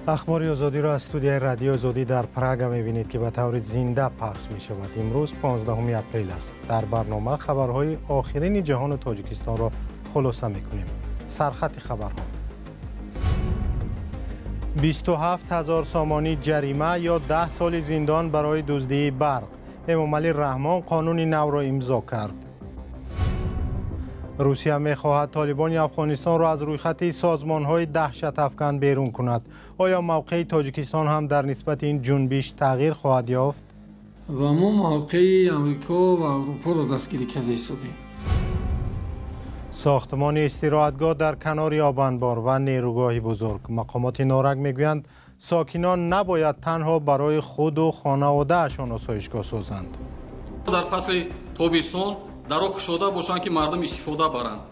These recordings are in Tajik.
Ахбори Озодиро аз студияи Радиои Озодӣ дар Прага мебинед, ки ба таври зинда пахш мешавад. Имрӯз 15 апрел аст. Дар барнома хабарҳои охирини ҷаҳону Тоҷикистонро хулоса мекунем. Сархати хабарҳо: 27 ҳазор сомонӣ ҷарима ё 10 соли зиндон барои дуздии барқ. Эмомалӣ Раҳмон қонуни навро имзо кард. Русия мехоҳад Толибони Афғонистонро аз рӯйхати созмонҳои даҳшатафкан берун кунад. Оё мавқеи Тоҷикистон ҳам дар нисбати ин ҷунбиш тағйир хоҳад ёфт? Ва мо мавқеи Амрико ва Аврупоро дастгирӣ карда истодем. Сохтмони истироҳатгоҳ дар канори обанбор ва нерӯгоҳи бузург. Мақомоти Норак мегӯянд, сокинон набояд танҳо барои худу хонаводаашон осоишгоҳ созанд. Дар фасли тобистон даро кушода бошанд, ки мардум истифода баранд.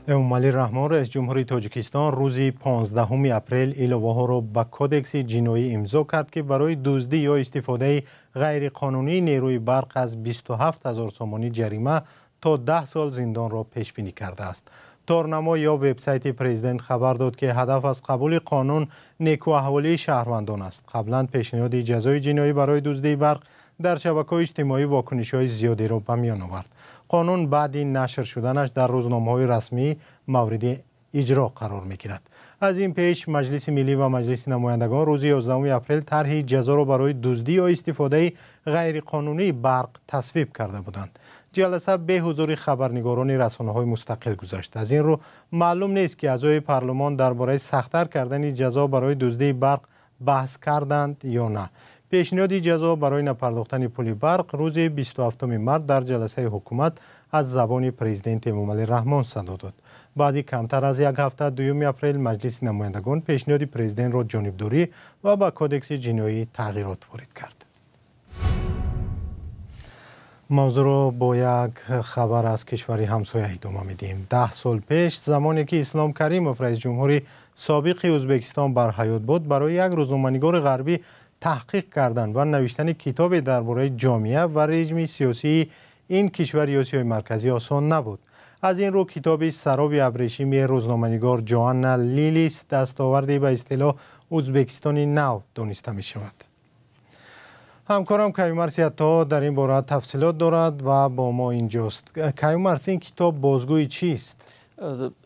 Эмомалӣ Раҳмон, раиси ҷумҳури Тоҷикистон, рӯзи 15 апрел иловаҳоро ба Кодекси ҷиноӣ имзо кард, ки барои дуздӣ ё истифодаи ғайриқонунии нерӯи барқ аз 27 ҳазор сомонӣ ҷарима то 10 сол зиндонро пешбинӣ кардааст. Торнамо ё вебсайти президент хабар дод, ки ҳадаф аз қабули қонун некӯаҳволии шаҳрвандон аст. Қаблан пешниҳоди ҷазои ҷиноӣ барои дуздии барқ дар шабакаҳои иҷтимоӣ вокунишҳои зиёдеро ба миён овард. Қонун баъди нашр шуданаш дар рӯзномаҳои расмӣ мавриди иҷро қарор мегирад. Аз ин пеш Маҷлиси Миллӣ ва Маҷлиси намояндагон рӯзи 11 апрел тарҳи ҷазоро барои дуздӣ ё истифодаи ғайриқонунии барқ тасвиб карда буданд. Ҷаласа бе ҳузури хабарнигорони расонаҳои мустақил гузашт. Аз ин рӯ маълум нест, ки аъзои парлумон дар бораи сахттар кардани ҷазо барои дуздии барқ баҳс карданд ё на. Пешниҳоди ҷазо барои напардохтани пули барқ рӯзи 27 март дар ҷаласаи ҳукумат аз забони президент Эмомалӣ Раҳмон садо дод. Баъди камтар аз як ҳафта, 2 апрел, Маҷлиси намояндагон пешниҳоди президентро ҷонибдорӣ ва ба Кодекси ҷиноӣ тағйирот ворид кард. Мавзӯъро бо як хабар аз кишвари ҳамсоя идома медиҳем. 10 сол пеш, замоне ки Ислом Каримов, раиси ҷумҳури собиқи Ӯзбекистон, бар ҳаёт буд, барои як рӯзноманигори ғарбӣ таҳқиқ кардан ва навиштани китобе дар бораи ҷомеа ва режими сиёсии ин кишвари Осиёи Марказӣ осон набуд. Аз ин рӯ китоби «Сароби абрешими» рӯзноманигор Ҷоанна Лилис дастоварди ба истилоҳ Ӯзбекистони нав дониста мешавад. Ҳамкорам Каюмарс Ятто дар ин бора тафсилот дорад ва бо мо инҷост. Каюмарс, ин китоб бозгӯи чист?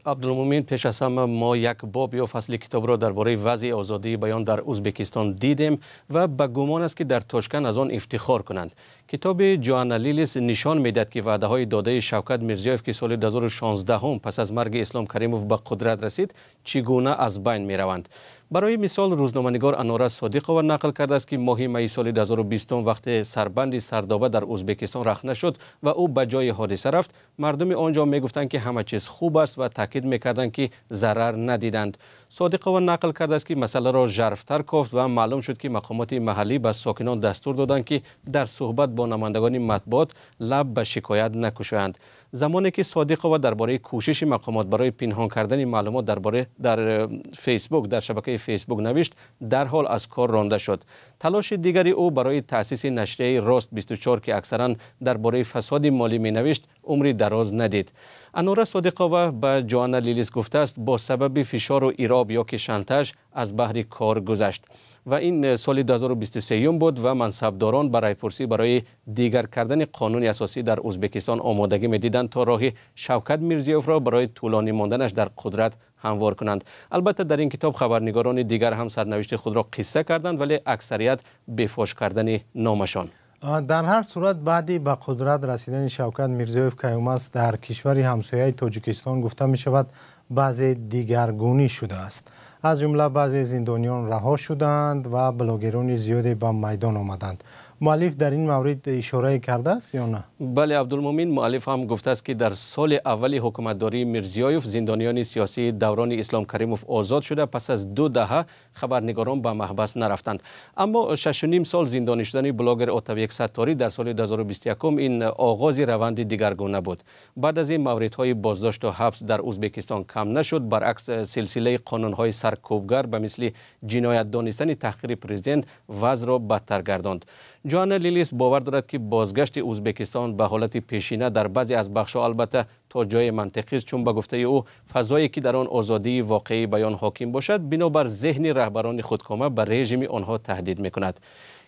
Абдулмумин, пеш аз ҳама мо як боб ё фасли китобро дар бораи вазъи озодии баён дар Ӯзбекистон дидем ва ба гумон аст, ки дар Тошканд аз он ифтихор кунанд. Китоби Ҷоанна Лилис нишон медиҳад, ки ваъдаҳои додаи Шавкат Мирзиёев, ки соли 2016 пас аз марги Ислом Каримов ба қудрат расид, чӣ гуна аз байн мераванд. Барои мисол, рӯзноманигор Анора Содиқова нақл кардааст, ки моҳи майи соли 2020, вақте сарбанди Сардоба дар Ӯзбекистон рахна шуд ва ӯ ба ҷои ҳодиса рафт, мардуми он ҷо мегуфтанд, ки ҳама чиз хуб аст ва таъкид мекарданд, ки зарар надиданд. Содиқова нақл кардааст, ки масъаларо жарфтар кофт ва маълум шуд, ки мақомоти маҳаллӣ ба сокинон дастур доданд, ки дар суҳбат бо намояндагони матбуот лаб ба шикоят накушоянд. Замоне ки Содиқова дар бораи кӯшиши мақомот барои пинҳон кардани маълумот дар бораи дар Фейсбук, дар шабакаи Фейсбук навишт, дарҳол аз кор ронда шуд. Талоши дигари ӯ барои таъсиси нашрияи «Рост 24», ки аксаран дар бораи фасоди молӣ менавишт, умри дароз надид. Анора Содиқова ба Ҷоанна Лилис гуфтааст, бо сабаби фишору ироб ё ки шантаж аз баҳри кор гузашт. Ва ин соли 2023 буд ва мансабдорон ба райпурсӣ барои дигар кардани қонуни асосӣ дар Ӯзбекистон омодагӣ медиданд, то роҳи Шавкат Мирзиёевро барои тӯлонӣ монданаш дар қудрат ҳамвор кунанд. Албатта, дар ин китоб хабарнигорони дигар ҳам сарнавишти худро қисса карданд, вале аксарият бефош кардани номашон. Дар ҳар сурат, баъди ба қудрат расидани Шавкат Мирзиёев, Каюмарс, дар кишвари ҳамсояи Тоҷикистон, гуфта мешавад, баъзе дигаргунӣ шудааст. Аз ҷумла баъзе зиндониён раҳо шудаанд ва блогерони зиёде ба майдон омаданд. Муаллиф дар ин маврид ишорае кардааст ё на? Бале, Абдулмумин, муаллиф ҳам гуфтааст, ки дар соли аввали ҳукуматдории Мирзиёев зиндониёни сиёсии даврони Ислом Каримов озод шуда, пас аз 2 даҳа хабарнигорон ба маҳбас нарафтанд. Аммо 6,5 сол зиндонӣ шудани блогер Отабек Сатторӣ дар соли 2021 ин оғози раванди дигаргуна буд. Баъд аз ин мавридҳои боздошту ҳабс дар Ӯзбекистон кам нашуд, баръакс, силсилаи қонунҳои саркӯбгар ба мисли ҷиноят донистани таҳқири президент вазъро бадтар гардонд. Ҷоанна Лилис бовар дорад, ки бозгашти Ӯзбекистон ба ҳолати пешина дар баъзе аз бахшҳо албатта то ҷои мантиқӣ аст, чун ба гуфтаи ӯ фазое ки дар он озодии воқеии баён ҳоким бошад, бинобар зеҳни раҳбарони худкома ба режими онҳо таҳдид мекунад.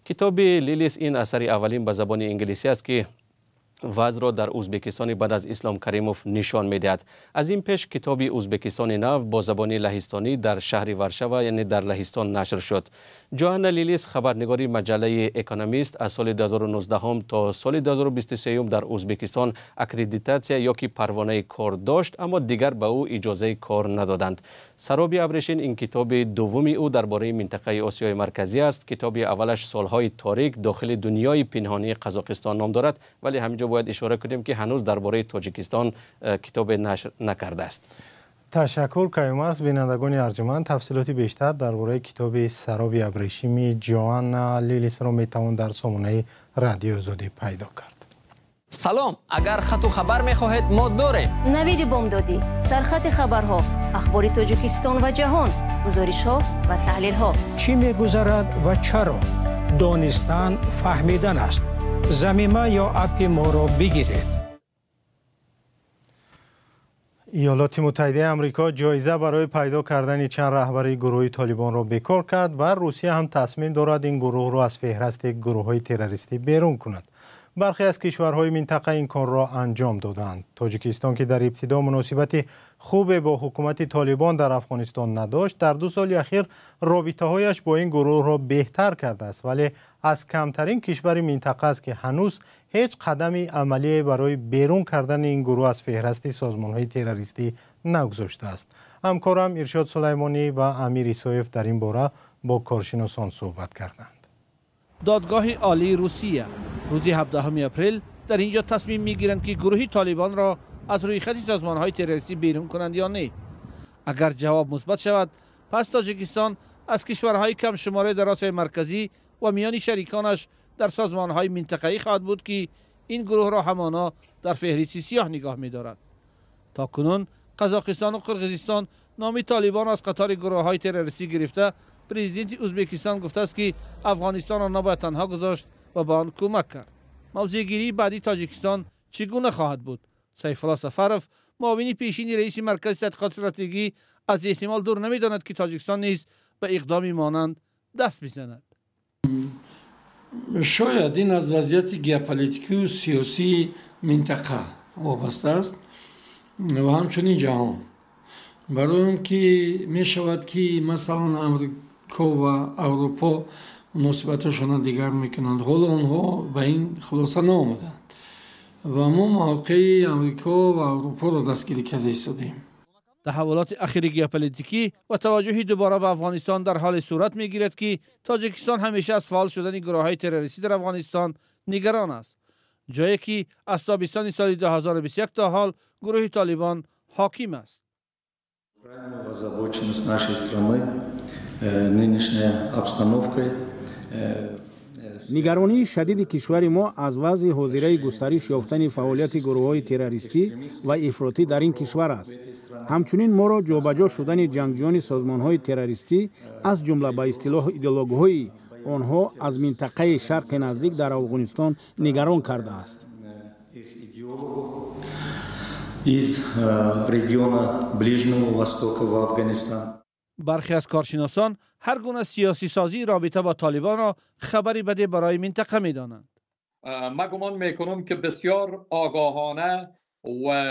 Китоби Лилис ин асари аввалин ба забони инглисӣ аст, ки вазъро дар Ӯзбекистони баъд аз Ислом Каримов нишон медиҳад. Аз ин пеш китоби Ӯзбекистони нав бо забони лаҳистонӣ дар шаҳри Варшава, яъне дар Лаҳистон, нашр шуд. Ҷоанна Лилис, хабарнигори маҷаллаи Экономист, аз соли 2019 то соли 2023 дар Ӯзбекистон аккредитатсия ё ки парвонаи кор дошт, аммо дигар ба ӯ иҷозаи кор надоданд. Сароби абрешин ин китоби дуввуми ӯ дар бораи минтақаи Осиёи Марказӣ аст. Китоби аввалаш Солҳои торик дохили дунёи пинҳонии Қазоқистон ном дорад, вале ҳаминҷо бояд ишора кунем, ки ҳанӯз дар бораи Тоҷикистон китобе нашр накардааст. Ташаккур, Каюмарс. Бинандагони арҷуманд, тафсилоти бештар дар бораи китоби Сароби абрешими Ҷоанна Лилисро метавон дар сомонаи Радиои Озодӣ пайдо кард. Салом, агар хату хабар мехоҳед, мо дорем. Навиди бомдодӣ, сархати хабарҳо, ахбори Тоҷикистон ва ҷаҳон, гузоришҳо ва таҳлилҳо. Чӣ мегузарад ва чаро? Донистан фаҳмидан аст. Замима ё аппи моро бигиред. Иёлоти Муттаҳидаи Амрико ҷоиза барои пайдо кардани чанд раҳбари гурӯҳи Толибонро бекор кард ва Русия ҳам тасмим дорад ин гурӯҳро аз феҳрасти гурӯҳҳои террористӣ берун кунад. Бархе аз кишварҳои минтақа ин корро анҷом додаанд. Тоҷикистон, ки дар ибтидо муносибати хубе бо ҳукумати Толибон дар Афғонистон надошт, дар 2 соли ахир робитаҳояш бо ин гурӯҳро беҳтар кардааст, вале аз камтарин кишвари минтақа аст, ки ҳанӯз ҳеҷ қадами амалие барои берун кардани ин гурӯҳ аз феҳрасти созмонҳои террористӣ нагузоштааст. Ҳамкорам Иршод Сулаймонӣ ва Амир Исоев дар ин бора бо коршиносон суҳбат карданд. Додгоҳи олии Русия рӯзи 17 апрел дар инҷо тасмим мегиранд, ки гурӯҳи Толибонро аз рӯйхати созмонҳои террористӣ берун кунанд ё не. Агар ҷавоб мусбат шавад, пас Тоҷикистон аз кишварҳои камшумора дар Осиёи Марказӣ ва миёни шариконаш дар созмонҳои минтақавӣ хоҳад буд, ки ин гурӯҳро ҳамоно дар феҳристи сиёҳ нигоҳ медорад. То кунун Қазоқистон ва Қирғизистон номи Толибон аз қатори гурӯҳҳои террористӣ гирифта, президенти Ӯзбекистон гуфтааст, ки Афғонистонро набояд танҳо гузошт ва ба он кӯмак кард. Мавзеъгирии баъдии Тоҷикистон чӣ гуна хоҳад буд? Сайфулло Сафаров, муовини пешини раиси Маркази тадқиқоти стратегӣ, аз эҳтимол дур намедонад, ки Тоҷикистон низ ба иқдоми монанд даст бизанад. Шояд ин аз вазъияти геополитикию сиёсии минтақа вобаста аст ва ҳамчунин ҷаҳон. Барои он ки мешавад, ки масалан Амрико ва Аврупо муносибатҳошонро дигар мекунанд. Ҳоло онҳо ба ин хулоса наомаданд ва мо мавқеи Амрико ва Аврупоро дастгирӣ карда истодем. Таҳаввулоти ахири геополитикӣ ва таваҷҷӯҳи дубора ба Афғонистон дар ҳоле сурат мегирад, ки Тоҷикистон ҳамеша аз фаъол шудани гурӯҳҳои террористӣ дар Афғонистон нигарон аст, ҷое ки аз тобистони соли 2021 то ҳол гурӯҳи Толибон ҳоким аст. Озабоченность нашей страны нынешней обстановкой. Нигаронии шадиди кишвари мо аз вазъи ҳозираи густариш ёфтани фаъолияти гурӯҳҳои террористӣ ва ифротӣ дар ин кишвар аст. Ҳамчунин моро ҷобаҷо шудани ҷангҷӯёни созмонҳои террористӣ, аз ҷумла ба истилоҳ идеологҳои онҳо, аз минтақаи Шарқи Наздик дар Афғонистон нигарон кардааст. Из региона Ближнего Востока в Афганистан. Бархе аз коршиносон ҳар гуна сиёсисозии робита бо Толибонро хабари баде барои минтақа медонанд. Ман гумон мекунам, ки бисёр огаҳона ва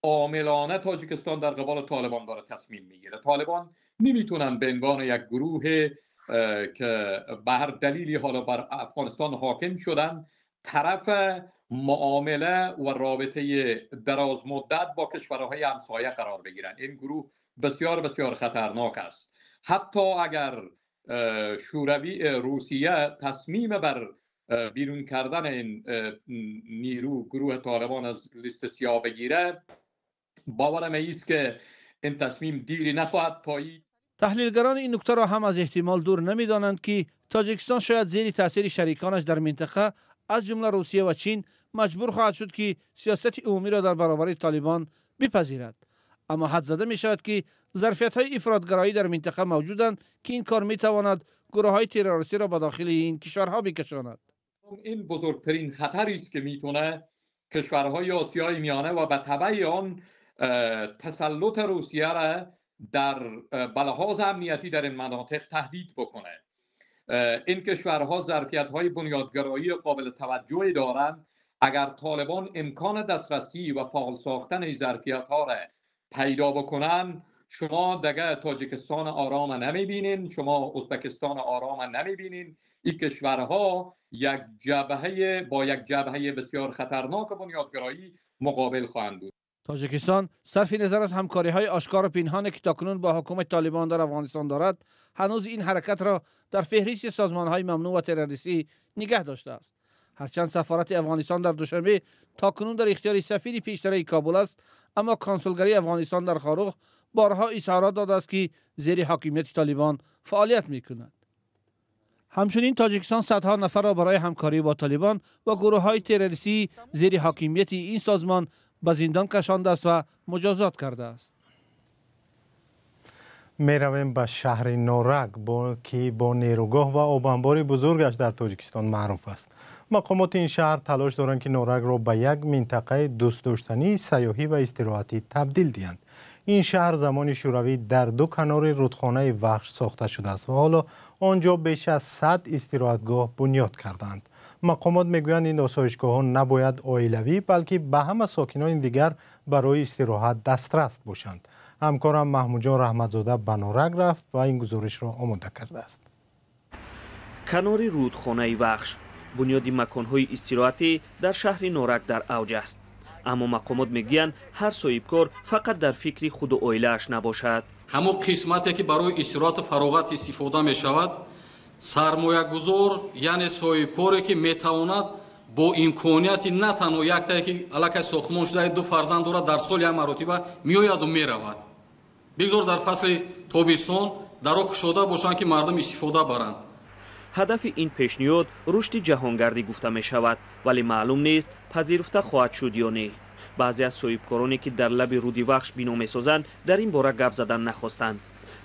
омилона Тоҷикистон дар қибали Толибон дорад тасмим мегирад. Толибон نمیتونن به عنوان یک گروه که به هر دلیلی حالا بر افغانستان حاکم شدن، طرف معامله و رابطه دراز مدت با کشورهای همسایه قرار بگیرن. این گروه بسیار بسیار خطرناک است. حتی اگر شوروی، روسیه تصمیم بر بیرون کردن این نیرو، گروه طالبان، از لیست سیاه بگیره، باورم است که این تصمیم دیری نخواهد پایید. تحلیلگران این نکته را هم از احتمال دور نمیدانند که تاجیکستان شاید زیر تاثیر شریکانش در منطقه، از جمله روسیه و چین، مجبور خواهد شد که سیاست عمومی را در برابر طالبان بپذیرد. اما حدس زده می شود که ظرفیت های افراط‌گرایی در منطقه موجودند که این کار می تواند гурӯҳҳои террористиро ба дохили ин кишварҳо бикашонад. Ин бузургтарин хатаре аст, ки метавонад кишварҳои Осиёи Миёна ва ба табъи он тасаллути Русия را در به لحاظ امنیتی در این مناطق تهدید بکنه. این کشورها ظرفیت های بنیادگرایی قابل توجهی دارند. اگر طالبان امکان دسترسی و فعال ساختن این ظرفیت ها را پیدا بکنن، شما دیگه تاجیکستان آرام نمیبینین، شما ازبکستان آرام نمیبینین. این کشورها یک جبهه با یک جبهه بسیار خطرناک بنیادگرایی مقابل خواهند بود. تاجیکستان صرف نظر از همکاری های آشکار و پنهان که تاکنون با حکومت طالبان در افغانستان دارد، هنوز این حرکت را در فهرست سازمان های ممنوع و تروریستی نگه داشته است. هرچند سفارت افغانستان در دوشنبه تاکنون در اختیار سفیر پیشتره کابل است، اما کنسولگری افغانستان در خاروغ بارها اظهارات داده است که زیر حاکمیت طالبان فعالیت میکند. همچنین تاجیکستان صدها نفر را برای همکاری با طالبان و گروه های تروریستی زیر حاکمیت این سازمان به زندان کشانده است و مجازات کرده است. Меравем ба шаҳри Норак, ки бо нерӯгоҳ ва обанбори бузургаш дар Тоҷикистон маъруф аст. Мақомоти ин шаҳр талош доранд, ки Норакро ба як минтақаи дӯстдоштании сайёҳӣ ва истироҳатӣ табдил диҳанд. Ин шаҳр замони Шӯравӣ дар ду канори рудхонаи Вахш сохта шудааст ва ҳоло он ҷо беш аз 100 истироҳатгоҳ бунёд кардаанд. Мақомот мегӯянд, ин осоишгоҳҳо набояд оилавӣ, балки ба ҳама сокинони дигар барои истироҳат дастрас бошанд. Ҳамкорам Маҳмудҷон Раҳматзода ба Норак рафт ва ин гузоришро омода кардааст. Канори рудхонаи Вахш бунёди маконҳои истироҳатӣ дар шаҳри Норак дар авҷ аст, аммо мақомот мегӯянд, ҳар соҳибкор фақат дар фикри худу оилааш набошад. Ҳамон қисмате, ки барои истироҳату фароғат истифода мешавад, сармоягузор, яъне соҳибкоре, ки метавонад бо имконияти на танҳо яктае, ки аллакай сохтмон шуда, ду фарзанд дорад, дар сол як маротиба меояду меравад, бигзор дар фасли тобистон даро кушода бошанд, ки мардум истифода баранд. Ҳадафи ин пешниҳод рушди ҷаҳонгардӣ гуфта мешавад, вале маълум нест, пазируфта хоҳад шуд ё не. Баъзе аз соҳибкороне, ки дар лаби руди Вахш бино месозанд, дар ин бора гап задан нахостанд.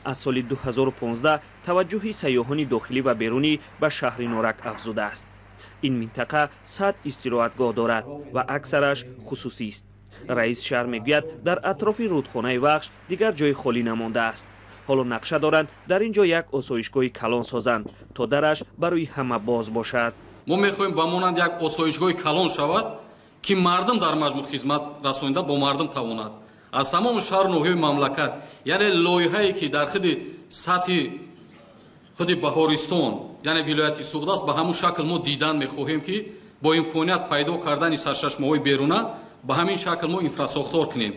Аз соли 2015 таваҷҷӯҳи сайёҳони дохилӣ ва берунӣ ба шаҳри Норак афзудааст. Ин минтақа 100 истироҳатгоҳ дорад ва аксараш хусусист. Раиси шаҳр мегӯяд, дар атрофи рудхонаи Вахш дигар ҷои холӣ намондааст. Ҳоло нақша доранд, дар ин ҷо як осоишгоҳи калон созанд, то дараш барои ҳама боз бошад. Мо мехоҳем ба монанд як осоишгоҳи калон шавад, ки мардум дар маҷмӯъ хизмат расонида бо мардум тавонад аз тамоми шаҳру ноҳияи мамлакат, яъне лоиҳае, ки дар худи сатҳи худи Баҳористон, яъне вилояти Суғд аст, ба ҳамун шакл мо дидан мехоҳем, ки бо имконият пайдо кардани сарчашмаҳои беруна ба ҳамин шакл мо инфрасохтор кунем.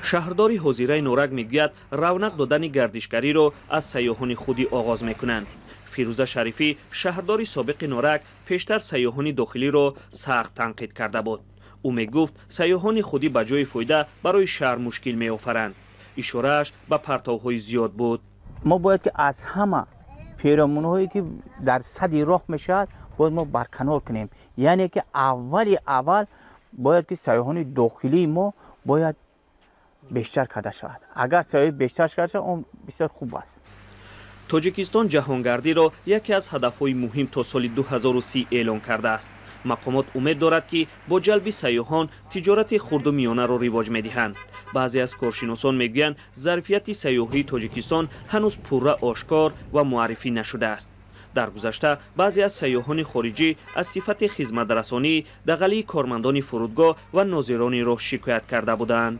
Шаҳрдори ҳозираи Норак мегӯяд, равнақ додани гардишгариро аз сайёҳони худӣ оғоз мекунанд. Фирӯза Шарифӣ, шаҳрдори собиқи Норак, пештар сайёҳони дохилиро сахт танқид карда буд. Ӯ мегуфт, сайёҳони худӣ ба ҷои фоида барои шаҳр мушкил меофаранд. Ишорааш ба партовҳои зиёд буд. Мо бояд ки аз ҳама перомунҳое, ки дар сади роҳ мешавад, бояд мо барканор кунем, яъне ки аввали аввал бояд ки сайёҳони дохилии мо бояд бештар карда шавад. Агар сайёҳӣ бештар карда шавад, он бисёр хуб аст. Тоҷикистон ҷаҳонгардиро яке аз ҳадафҳои муҳим то соли 2030 эълон кардааст. Мақомот умед дорад, ки бо ҷалби сайёҳон тиҷорати хурду миёнаро ривоҷ медиҳанд. Баъзе аз коршиносон мегӯянд, зарфияти сайёҳии Тоҷикистон ҳанӯз пурра ошкор ва муаррифӣ нашудааст. Дар гузашта баъзе аз сайёҳони хориҷӣ аз сифати хизматрасонӣ, дағалии кормандони фурудгоҳ ва нозирони роҳ шикоят карда буданд.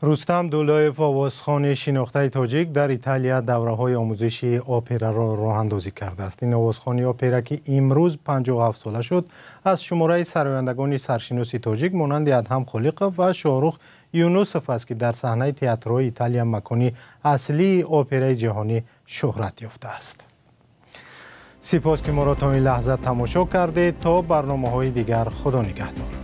Рустам Дулоев, овозхони шинохтаи тоҷик, дар Италия давраҳои омӯзиши операро роҳандозӣ кардааст. Ин овозхони опера, ки имрӯз 57 сола шуд, аз шумораи сарояндагони саршиноси тоҷик монанди Адҳам Холиқов ва Шоҳрух Юнусов аст, ки дар саҳнаи театрҳои Италия, макони аслии операи ҷаҳонӣ, шӯҳрат ёфтааст. Сипос, ки моро то ин лаҳза тамошо кардед. То барномаҳои дигар, Худо нигаҳдор.